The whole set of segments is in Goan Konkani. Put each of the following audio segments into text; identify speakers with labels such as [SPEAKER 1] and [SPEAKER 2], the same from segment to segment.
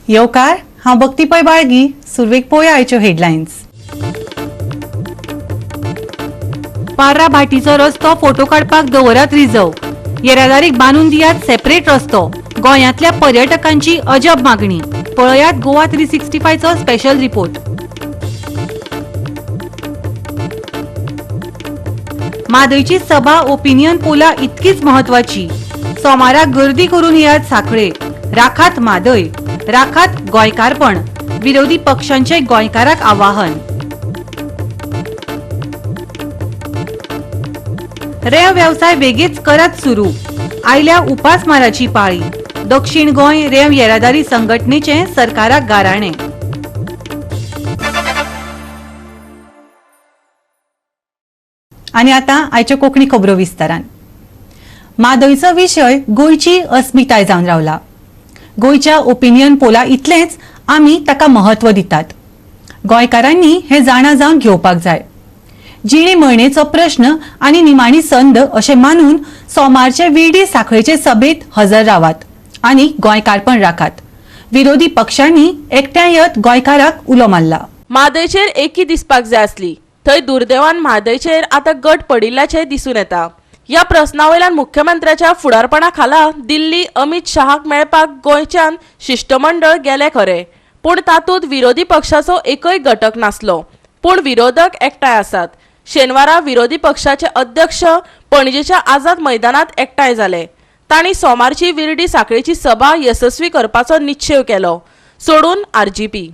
[SPEAKER 1] येवकार, हांव भक्ती पै बाळगी. सुरवेक पळोवया आयच्यो हेडलायन्स. पार्रा भाटीचो रस्तो फोटो काडपाक दवरात रिजर्व, येरादारीक बांदून दियात सेपरेट रस्तो, गोंयांतल्या पर्यटकांची अजब मागणी. पळयात गोवा 365 चो स्पेशल रिपोर्ट. म्हादयची सभा ओपिनियन पोला इतकीच महत्वाची. सोमारा गर्दी करून येयात सांखळे, राखात म्हादय, राखात गोंयकारपण, विरोधी पक्षांचे गोंयकाराक आवाहन. रेंव वेवसाय वेगीच करात सुरू, आयल्या उपासमाराची पाळी. दक्षिण गोंय रेंव येरादारी संघटनेचे सरकाराक गाराणे. आनी आतां आयच्यो कोंकणी खबरो विस्तारान. म्हादयचो विशय गोंयची अस्मिताय जावन रावला. गोंयच्या ओपिनियन पोला इतलेंच आमी ताका महत्व दितात. गोंयकारांनी हें जाणा जावन घेवपाक जाय. जिणे मरणेचो प्रश्न आनी निमाणी संद अशें मानून सोमारचे विर्डी सांखळेचे सभेत हजर रावात आनी गोंयकारपण राखात. विरोधी पक्षांनी एकठांय येत गोंयकाराक उलो मारला.
[SPEAKER 2] म्हादयचेर एकी दिसपाक जाय आसली, थंय दुर्दैवान म्हादयचेर आतां गट पडिल्ल्याचें दिसून येता. ह्या प्रस्ना वयल्यान मुख्यमंत्र्याच्या फुडारपणा खाला दिल्ली अमित शहाक मेळपाक गोंयच्यान शिश्टमंडळ गेलें खरें, पूण तातूंत विरोधी पक्षाचो एकय घटक नासलो. पूण विरोधक एकठांय आसात. शेनवारा विरोधी पक्षाचे अध्यक्ष पणजेच्या आझाद मैदानात एकठांय जाले. तांणी सोमारची विर्डी सांखळेची सभा येसस्वी करपाचो निश्चेव केलो. सोडून आरजीपी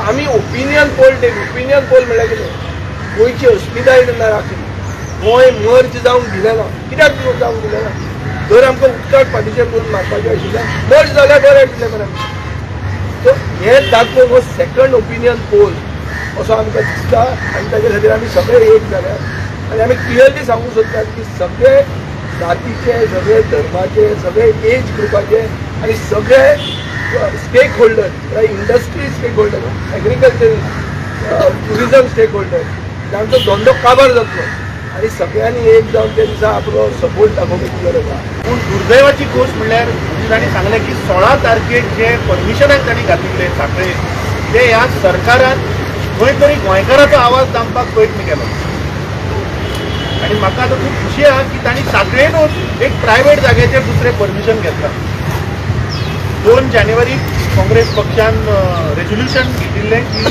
[SPEAKER 3] आमी opinion poll take. Opinion poll म्हणल्यार कितें? गोंयची अस्मिताय तेन्ना राखली. गोंय मर्ज जावंक दिलें ना. कित्याक जावंक दिलें ना? जर आमकां उदकाक पाटिशन करून मारपाचें आशिल्लें, मर्ज जाल्यार बरें आशिल्लें मरे. सो हें दाखोवन हो सेकंड ओपिनियन पोल असो आमकां दिसता आनी ताजे खातीर आमी सगळे एक जाल्या आनी आमी क्लियरली सांगूंक सोदतात की सगळे जातीचे, सगळे धर्माचे, सगळे एज ग्रुपाचे आनी सगळे stake holder, industry stake holder, agriculture, tourism stake holder तांचो धंदो काबार जातलो आनी सगळ्यांनी एक जावन त्या दिसा आपलो सपोर्ट दाखोवपाची गरज आसा.
[SPEAKER 4] पूण दुर्दैवाची गोश्ट म्हणल्यार तांणी सांगलें की 16 तारखेक जे परमिशनाक तांणी घातिल्ले सांखळे, ते ह्या सरकारान खंय तरी गोंयकाराचो आवाज दामपाक प्रयत्न केलो. आनी म्हाका आतां खूब खुशी आहा की तांणी सांखळेनूच एक प्रायवेट जाग्याचेर दुसरें परमिशन घेतलां. 2 जानेवारी काँग्रेस पक्षान रेजोल्युशन घेतिल्लें की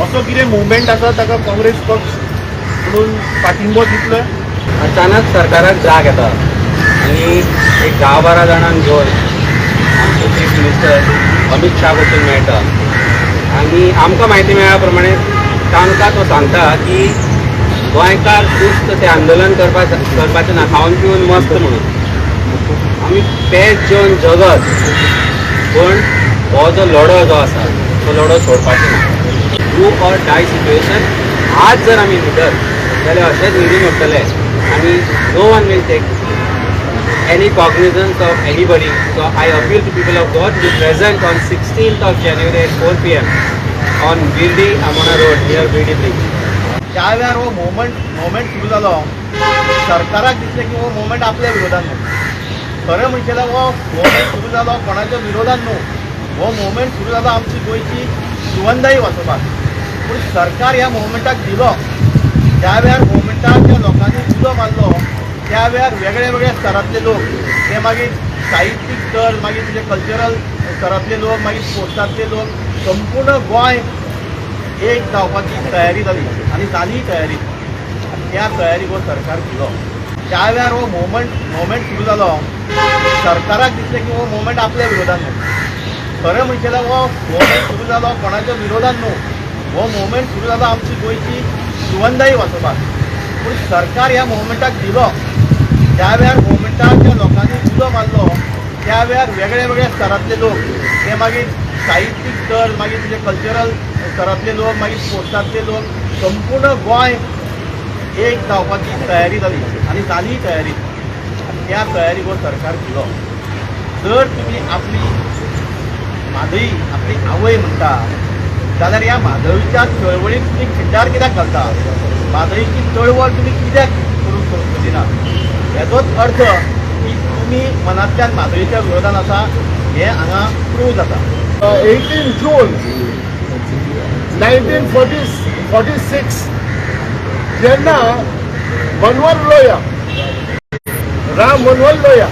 [SPEAKER 4] असो कितें मुवमेंट आसा ताका काँग्रेस पक्ष म्हणून पाठिंबो दितलो.
[SPEAKER 5] अचानक सरकाराक जाग येता आनी एक 10-12 जाणांक घेवन आमचे चीफ मिनिस्टर अमित शाह वचून मेळटा आनी आमकां म्हायती मेळ्ळ्या प्रमाणे तांकां तो सांगता की गोंयकार सुस्त ते आंदोलन करपाचें ना, खावन पिवन मस्त म्हणून आमी पेज जेवन जगत, पूण हो जो लढो जो आसा तो लढो सोडपाचो ना. Do or die situation. आज जर आमी न्हिदत जाल्यार अशेंच न्हिदून उरतले आनी no one will take any cognizance of anybody. So I appeal to people of Goa to be present on 16th of January at 4 PM on Virdi Amona Road near Virdi Bridge.
[SPEAKER 4] ज्या वेळार हो मुवमेंट सुरू जालो, सरकाराक दिसलें की हो मुवमेंट आपल्या विरोधान न्हू. खरें म्हणचे जाल्यार हो मुवमेंट सुरू जालो कोणाच्या विरोधान न्हू, हो मुवमेंट सुरू जालो आमची गोंयची जिवनदायी वाचोवपाक. पूण सरकार ह्या मुवमेंटाक दिलो. ज्या वेळार मुवमेंटाक ज्या लोकांनी उलो मारलो त्या वेळार वेगळे वेगळे स्तरांतले लोक, ते मागीर साहित्यीक स्तर, मागीर तुजे कल्चरल स्तरांतले लोक, मागीर स्पोर्ट्सांतले लोक, संपूर्ण गोंय एक जावपाची तयारी जाली आनी जाली तयारी. त्या तयारीक हो सरकार दिलो. ज्या वेळार हो मुवमेंट सुरू जालो, सरकाराक दिसलें की हो मुवमेंट आपल्या विरोधान न्हू. खरें म्हणचे जाल्यार हो मुवमेंट सुरू जालो कोणाच्या विरोधान न्हू, हो मुवमेंट सुरू जालो आमची गोंयची जिवनदायी वाचोवपाक. पूण सरकार ह्या मुवमेंटाक दिलो. ज्या वेळार मुवमेंटाक ज्या लोकांनी उलो मारलो त्या वेळार वेगळे वेगळे स्तरांतले लोक, ते मागीर साहित्यीक स्तर, मागीर तुजे कल्चरल स्तरांतले लोक, मागीर स्पोर्ट्सांतले लोक, संपूर्ण गोंय एक जावपाची तयारी जाली आनी जाली तयारी. त्या तयारीक हो सरकार दिलो. जर तुमी आपली म्हादई आपली आवय म्हणटा जाल्यार ह्या म्हादईच्या चळवळीक तुमी खिड्डार कित्याक घालता? म्हादईची चळवळ तुमी कित्याक करूंक सोदिना? हेजोच अर्थ की तुमी मनांतल्यान म्हादईच्या विरोधान आसा हें हांगा प्रूव जाता.
[SPEAKER 6] 18 June 1946 जेन्ना मनोहर लोहिया, राम मनोहर लोहिया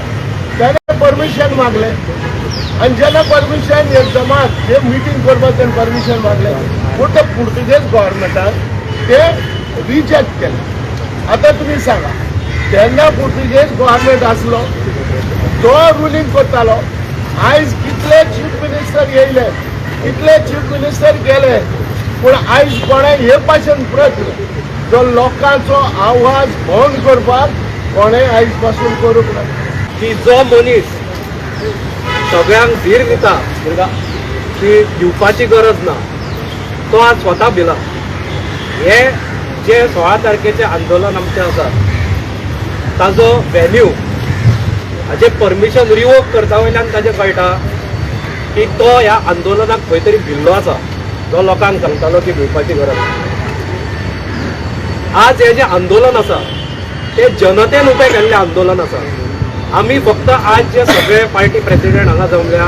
[SPEAKER 6] त्याने परमिशन मागले आणि जेन्ना परमिशन एक जमात जे मिटींग करपाक तेणें परमिशन मागले, पूण ते पुर्तुगेज गव्हर्मेंटान ते रिजेक्ट केले. आतां तुमी सांगा, तेन्ना पुर्तुगेज गव्हर्मेंट आसलो, तो रुलींग करतालो. आयज कितले चीफ मिनिस्टर येयले, कितले चीफ मिनिस्टर गेले, पूण आयज कोणें हे भाशेन प्रयत्न जो लोकांचो आवाज बंद करपाक कोणें आयज पासून करूंक ना.
[SPEAKER 5] की जो मनीस सगळ्यांक धीर दिता की दिवपाची गरज ना, तो आज स्वता भिला. हे जे 16 तारखेचें आंदोलन आमचें आसा, ताजो व्हॅल्यू हाजें परमिशन रिवोक करता वयल्यान ताजें कळटा की तो ह्या आंदोलनाक खंय तरी भिल्लो आसा, जो लोकांक सांगतालो की भिवपाची गरज ना. आज हें जें आंदोलन आसा तें जनतेन उबें केल्लें आंदोलन आसा. आमी फक्त आज जे सगळे पार्टी प्रेसिडेंट हांगा जमल्या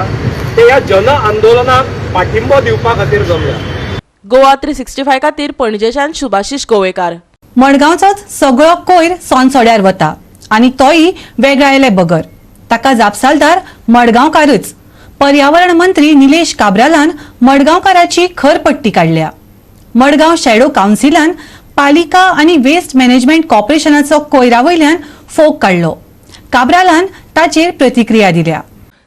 [SPEAKER 5] ते ह्या जन आंदोलनाक पाठिंबो दिवपा खातीर जमल्या.
[SPEAKER 2] गोवा 365 खातीर पणजेच्यान सुभाषिश गोवेकार.
[SPEAKER 1] मडगांवचोच सगळो कोयर सोनसोड्यार वता आनी तोय वेगळायले बगर. ताका जापसालदार मडगांवकारच. पर्यावरण मंत्री निलेश काब्रालान मडगांवकाराची खर पट्टी काडल्या. मडगांव शॅडो कावन्सिलान पालिका आनी वेस्ट मॅनेजमेंट कॉर्पोरेशनाचो कोयरा वयल्यान फोग काडलो. काब्रालान ताचेर प्रतिक्रिया दिल्या.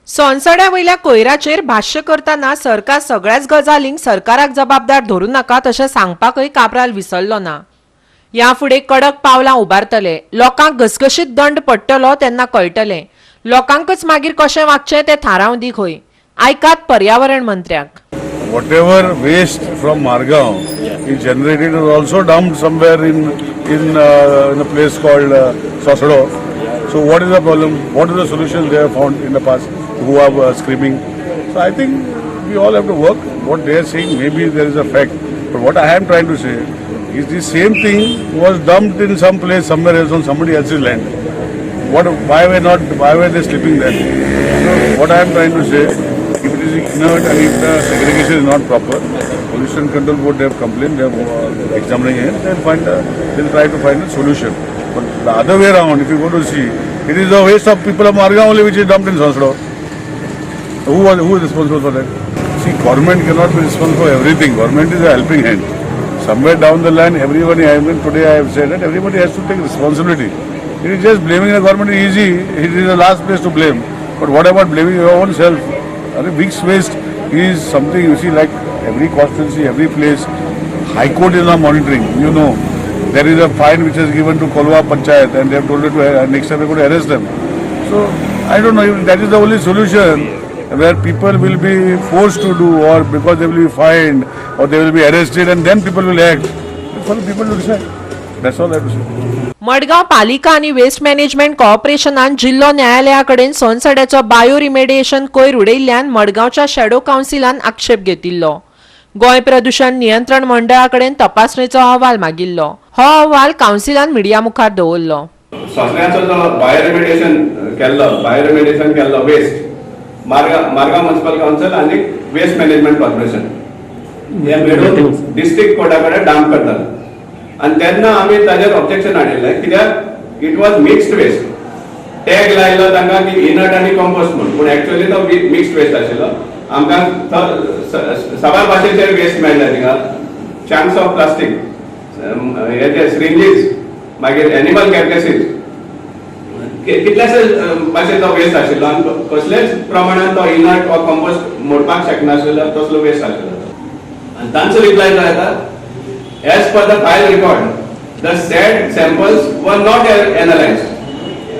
[SPEAKER 7] सोनसड्या वयल्या कोयराचेर भाश्य करतना सरकार सगळ्याच गजालींक सरकाराक जबाबदार धरूं नाकात अशें सांगपाकय काब्राल विसरलो ना. ह्या फुडें कडक पावलां उबारतले, लोकांक घसघशीत दंड पडटलो तेन्ना कळटलें. लोकांकच मागीर कशें वागचें तें थारावं दी खंय. आयकात पर्यावरण मंत्र्याक.
[SPEAKER 8] Whatever waste from Margao is generated is also dumped somewhere in a place called Sosado. So what is the problem? What is the solution they have found in the past? Who are screaming? So I think we all have to work. What they are saying, maybe there is a fact. But what I am trying to say is the same thing was dumped in some place somewhere else on somebody else's land. What? Why were not? Why were they sleeping there? So what I am trying to say, if it is inert and if the segregation is not proper, Pollution Control Board, they have complained, they have examining it, they'll try to find a solution. But the other way around, if you go to see, it is the waste of people of Margao only which is dumped in Sonsoddo. Who is responsible for that? See, government cannot be responsible for everything. Government is a helping hand. Somewhere down the line, everybody, I mean, today I have said that everybody has to take responsibility. It is just blaming the government is easy. It is the last place to blame. But what about blaming your own self? I mean, mixed waste is something you see, like every constituency, every place. High Court is now monitoring. There is a fine which is given to Kolwa Panchayat and they have told it to next time they are going to arrest them. So I don't know if that is the only solution where people will be forced to do, or because they will be fined or they will be arrested and then people will act. For the people to decide. That's all I have to say.
[SPEAKER 7] Madgaon पालिका आनी वेस्ट मॅनेजमेंट कॉर्पोरेशनान जिल्लो न्यायालया कडेन सोनसड्याचो बायो रिमेडिएशन कोयर उडयल्ल्यान मडगांवच्या शॅडो कावन्सिलान आक्षेप घेतिल्लो. गोंय प्रदूषण नियंत्रण मंडळा कडेन तपासणेचो अहवाल मागिल्लो. हो अहवाल कावन्सिलान मिडिया मुखार दवरलो.
[SPEAKER 9] सोसण्याचो जो बायोरिमेडिएशन केल्लो, बायोरिमेडिएशन केल्लो वेस्ट, मारगांव म्युन्सिपल कावन्सिल आनी वेस्ट मॅनेजमेंट कॉर्पोरेशन हे मेळून डिस्ट्रिक्ट कोर्टा कडेन डंप करतात आनी तेन्ना आमी ताजेर ऑब्जेक्शन हाडिल्लें, कित्याक it was mixed waste. Tag लायलो तांकां की इनर्ट आनी कंपोस्ट म्हूण, पूण एक्चुअली तो मिक्स्ड वेस्ट आशिल्लो. आमकां साबार भाशेचे वेस्ट मेळ्ळे थिंगा, चंक्स ऑफ प्लास्टीक, हेजे सिरिंजीस, मागीर एनिमल कॅरकेसीस, कितल्याशे भाशेचो वेस्ट आशिल्लो आनी कसलेच प्रमाणान तो इनर्ट वा कंपोस्ट मोडपाक शकनाशिल्लो, तसलो वेस्ट आशिल्लो. आनी तांचो रिप्लाय जो येता, "As per the file record, the said samples were not analyzed,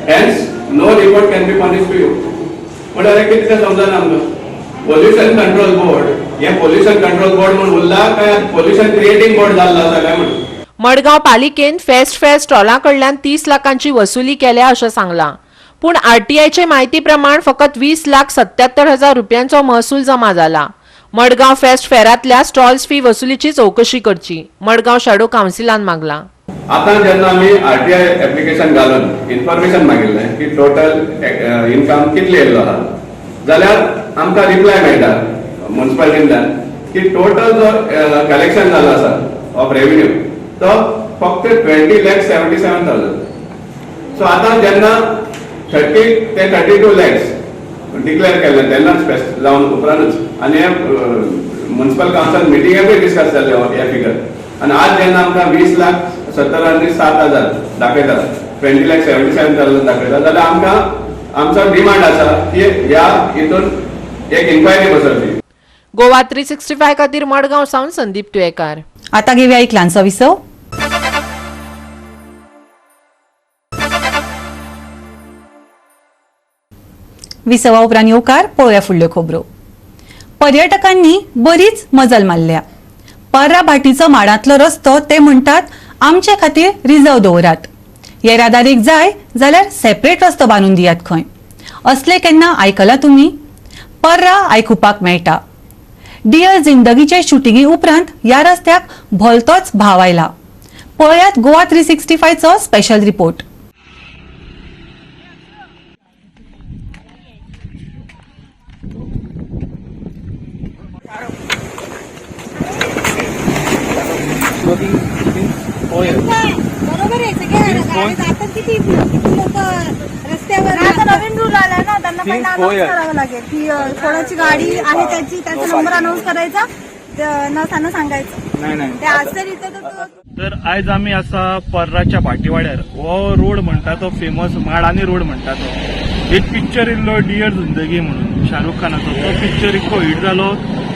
[SPEAKER 9] hence no report can be furnished to you." म्हणल्यार कितें तें समजना आमकां. पोल्युशन कंट्रोल बोर्ड हें पोल्युशन कंट्रोल बोर्ड म्हूण उरला काय पोल्युशन क्रिएटींग बोर्ड जाल्लो आसा काय म्हणून.
[SPEAKER 7] मडगांव पालिकेन फेस्ट फेअर स्टॉला कडल्यान 30 लाखांची वसुली केल्या अशें सांगलां, पूण आरटीआयचे म्हायती प्रमाण फकत 20,77,000 रुपयांचो महसूल जमा जाला. मडगांव फेस्ट फेरांतल्या स्टॉल्स फी वसुलीची चवकशी करची, मडगांव शॅडो कावन्सिलान मागलां.
[SPEAKER 9] आतां जेन्ना आमी आरटीआय एप्लिकेशन घालून इन्फॉर्मेशन मागिल्लें की टोटल इन्कम कितले येयल्लो आहा, जाल्यार आमकां रिप्लाय मेळटा. मुन्सिपालिटींतल्यान की टोटल जो कलेक्शन जालो आसा ऑफ रेव्हेन्यू तो फक्त 20,77,000. सो आतां जेन्ना 30 ते 32 लॅक्स डिक्लेअर केल्ले तेन्नाच फेस्त जावन उपरांतच आनी हे म्युन्सिपल कावन्सिल मिटिंगेकूय डिस्कस जाल्ले हे फिगर. आनी आज जेन्ना आमकां 20,70,07 दाखयतात, 20,77,000 दाखयतात, जाल्यार आमकां आमचो डिमांड आसा की ह्या हितून एक इन्क्वायरी बसोवची.
[SPEAKER 7] गोवा 365 खातीर मडगांव सावन संदीप तुयेकार.
[SPEAKER 1] आता घेऊया एक ल्हानसो विसव. विसवा उपरांत येवकार. पळोवया फुडल्यो खबरो. पर्यटकांनी बरीच मजल मारल्या. पर्रा भाटीचो माडांतलो रस्तो ते म्हणटात आमचे खातीर रिजर्व दवरात, येरादारीक जाय जाल्यार सेपरेट रस्तो बांदून दियात खंय. असले केन्ना आयकलां तुमी? पर्रा आयकुपाक मेळटा. डियर जिंदगीचे शुटिंगे उपरांत ह्या रस्त्याक भलतोच भाव आयला. पळयात गोवा 365चो स्पेशल रिपोर्ट.
[SPEAKER 10] बरोबर आहे सगळे. आता किती किती लोक रस्त्यावर.
[SPEAKER 11] आता नवीन रूल आलाय ना, त्यांना पहिला अनाऊन्स करावं लागेल की कोणाची गाडी आहे, त्याची त्याचा नंबर अनाऊन्स करायचा, न त्यांना सांगायचं.
[SPEAKER 5] नाही नाही.
[SPEAKER 11] ते असेल इथे तर तो
[SPEAKER 12] तर आयज आमी आसा पर्राच्या भाटीवाड्यार. हो रोड म्हणटा तो फेमस माडानी रोड म्हणटा तो. एक पिक्चर येयल्लो डियर जिंदगी म्हणून शाहरुख खानाचो, तो पिक्चर इतको हिट जालो,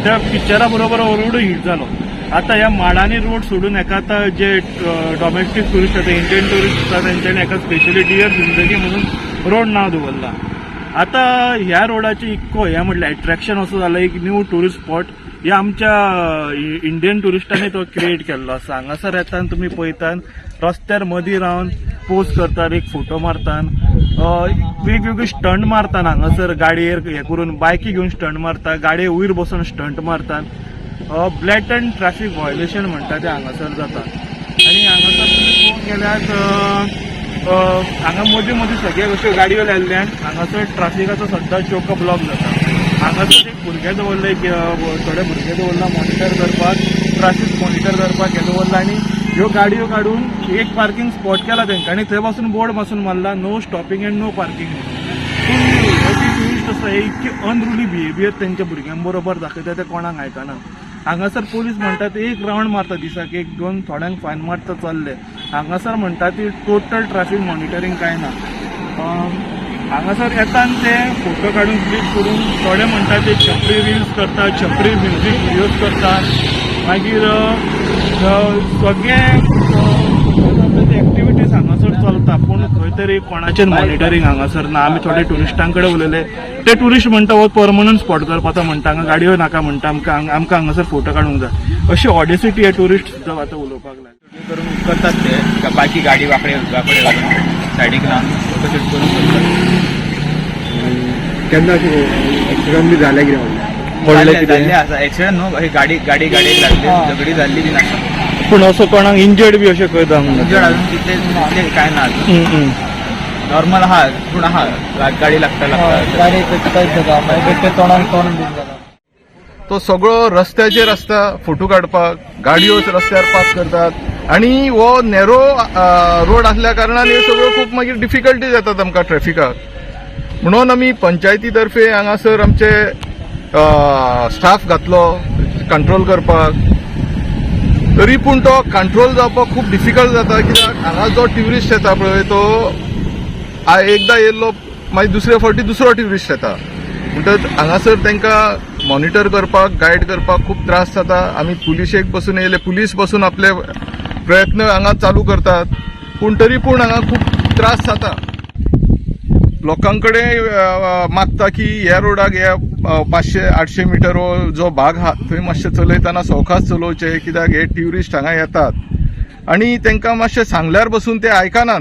[SPEAKER 12] त्या पिक्चरा बरोबर हो रोडूय हिट जालो. आतां ह्या माडानी रोड सोडून एका आतां जे डोमेस्टीक ट्युरिस्ट आसा, इंडियन ट्युरिस्ट आसा, तेंच्यांनी एका स्पेशली डियर जिंदगी म्हणून रोड नांव दवरला. आतां ह्या रोडाची इतको हें म्हटल्यार एट्रॅक्शन असो जाला, एक न्यू ट्युरिस्ट स्पॉट हे आमच्या इंडियन ट्युरिस्टांनी तो क्रिएट केल्लो आसा. हांगासर येता तुमी पळयतात, रस्त्यार मदीं रावन पोज करतात, एक फोटो मारतात, वेगवेगळे स्टंट मारतात. हांगासर गाडयेर हें करून बायकी घेवन स्टंट मारता, गाडये वयर बसून स्टंट मारतात. ब्लॅटंट ट्रॅफिक व्हायलेशन म्हणटा तें हांगासर जाता. आनी हांगासर तुमी पळोवंक गेल्यार हांगा मदीं मदीं सगळे अश्यो गाडयो लायल्ल्यान हांगासर ट्राफिकाचो सद्दां चोक ब्लॉक जाता. हांगासर एक भुरगे दवरले, एक थोडे भुरगे दवरला मॉनिटर करपाक, ट्राफीक मॉनिटर करपाक हें दवरला. आनी ह्यो गाडयो काडून एक पार्किंग स्पॉट केला तेंका आनी थंय पासून बोर्ड पासून मारला, "No stopping and no parking." पूण हे जे ट्युरिस्ट आसा, हे इतकी अनरुली बिहेवियर तेंच्या भुरग्यां बरोबर दाखयता, ते कोणाक आयकना. हांगासर पोलीस म्हणटात एक रावंड मारता दिसाक एक दोन, थोड्यांक फायन मारता, चल्ले. हांगासर म्हणटा ती टोटल ट्राफीक मॉनिटरींग कांय ना. हांगासर येता आनी ते फोटो काडून क्लिक करून, थोडे म्हणटा ते छपरी रिल्स करता, छपरी म्युजीक व्हिडियोज करतात. मागीर सगळे एक्टिविटीज हांगासर चलता, पूण खंय तरी कोणाचेर मॉनिटरींग हांगासर ना. आमी थोडे ट्युरिस्टां कडेन उलयले, ते ट्युरिस्ट म्हणटा हो परमनंट स्पॉट करपाचो म्हणटा, हांगा गाडयो नाका म्हणटा, आमकां आमकां हांगासर फोटो काडूंक जाय. अशी ऑडेसिटी हे ट्युरिस्ट सुद्दां आतां उलोवपाक लागले.
[SPEAKER 13] करून करतात ते बाकी गाडी वाकडे वाकडे घालून सायडीक लावन फोटोशूट करून करतात.
[SPEAKER 3] केन्ना एक्सिडंट बी जालें कितें?
[SPEAKER 5] पडलें कितें?
[SPEAKER 13] जाल्ले आसा एक्सिडंट न्हू, अशी गाडी गाडी गाडयेक लागली, झगडी जाल्ली बीन आसा.
[SPEAKER 12] पूण असो कोणाक इंजर्ड बी अशें खंय जावंक ना?
[SPEAKER 13] इंजर्ड अजून तितले तितले काय ना अजून.
[SPEAKER 12] हम्म, हम्म.
[SPEAKER 13] नॉर्मल आहा, पूण आहा, गाडी लागता लागता.
[SPEAKER 3] गाडी तोंडाक तोंड बीन जाला.
[SPEAKER 14] तो सगळो रस्त्याचेर आसता फोटो काडपाक, गाडयो रस्त्यार पार्क करतात आनी हो नॅरो रोड आसल्या कारणान हे सगळ्यो खूब मागीर डिफिकल्टी जातात आमकां ट्रॅफिकाक. म्हणून आमी पंचायती तर्फे हांगासर आमचे स्टाफ घातलो कंट्रोल करपाक, तरी पूण तो कंट्रोल जावपाक खूब डिफिकल्ट जाता, कित्याक हांगा जो ट्युरिस्ट येता पळय तो एकदां येयल्लो, मागीर दुसरे फावटी दुसरो ट्युरिस्ट येता. म्हणटच हांगासर तांकां मॉनिटर करपाक, गायड करपाक खूब त्रास जाता. आमी पुलिशेक बसून येयले, पुलीस बसून आपले प्रयत्न हांगा चालू करतात, पूण तरी पूण हांगा खूब त्रास जाता. लोकां कडेन मागता की ह्या रोडाक ह्या 500-800 मिटर हो जो भाग आहा थंय मातशें चलयतना सवकास चलोवचे, कित्याक हे ट्युरिस्ट हांगा येतात आनी तांकां मातशें सांगल्यार बसून ते आयकनात.